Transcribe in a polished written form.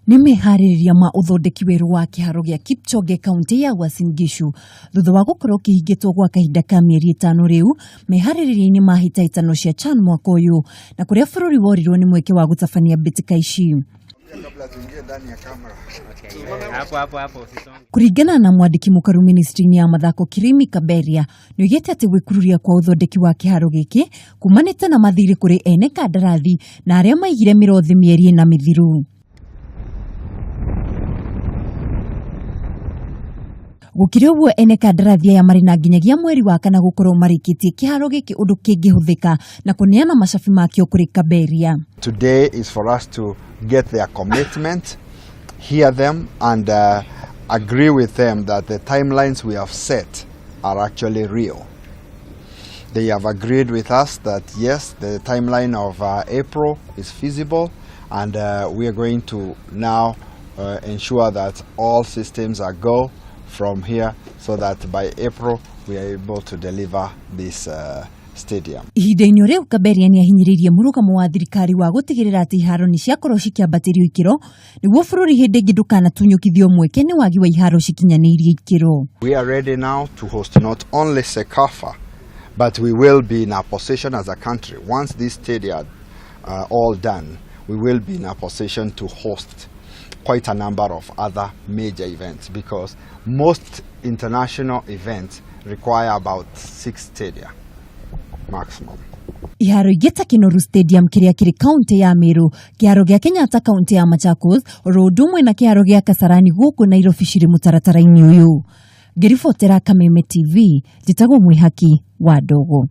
Nĩ meharĩrĩria ma ũthondeki werũ wa kĩharo gĩa Kipchoge kaunti ya Uasin Gishu thutha wa gũkorwo kĩhingĩtwo gwa kahinda ka mĩeri ĩtano rĩu meharĩrĩria-inĩ ma hĩtahĩtano cia CHAN mwaka ũyũ na kũrĩa bũrũri worirwo nĩ mweke wa gũtabania mbĩtĩka ici. Kũringana na mwandĩki mũkaru ministry-inĩ ya mathako Kirimi Kaberia nĩoigĩte atĩ gwĩkururia kwa ũthondeki wa kĩharo gĩkĩ kumanĩte na mathirĩ kũrĩ ene kandarathi na arĩa maigire mĩrothi mĩeri ĩna mĩthiru. Gũkĩrĩ ũguo ene kandarathi aya marĩ na nginyagia mweri wa kana gũkorwo marĩkĩtie kĩharo gĩkĩ ũndũ kĩngĩhũthĩka na kũneana macabi makĩo kũrĩ Kaberia. Today is for us to get their commitment, hear them and agree with them that the timelines we have set are actually real. They have agreed with us that yes, the timeline of April is feasible, and we are going to now ensure that all systems are go from here so that by April we are able to deliver this stadium. Ihinda-inĩ rĩu Kaberia nĩ ahinyĩrĩirie mũrũgamo wa thirikari wa gũtigĩrĩra atĩ iharo nĩ ciakorwo cikĩambatĩrio ikĩro nĩguo bũrũri hĩndĩ ĩngĩ ndũkanatunyũkithio mweke nĩ wagi wa iharo cikinyanĩirie ikĩro. We are ready now to host not only CECAFA, but we will be in a position as a country, once this stadia are all done, we will be in a position to host quite a number of other major events, because most international events require about 6 stadia maximum. Iharo ingĩ ta Kinoru Stadium kĩrĩa kĩrĩ kaunti ya Meru, kĩharo gĩa Kenyatta kaunti ya Machakos, oro ũndũ ũmwe na kĩharo gĩa Kasarani gũkũ Nairobi cirĩ mũtaratara-inĩ ũyũ. Ngĩribotera Kameme TV, njĩtagwo Mwĩhaki wa Ndogo.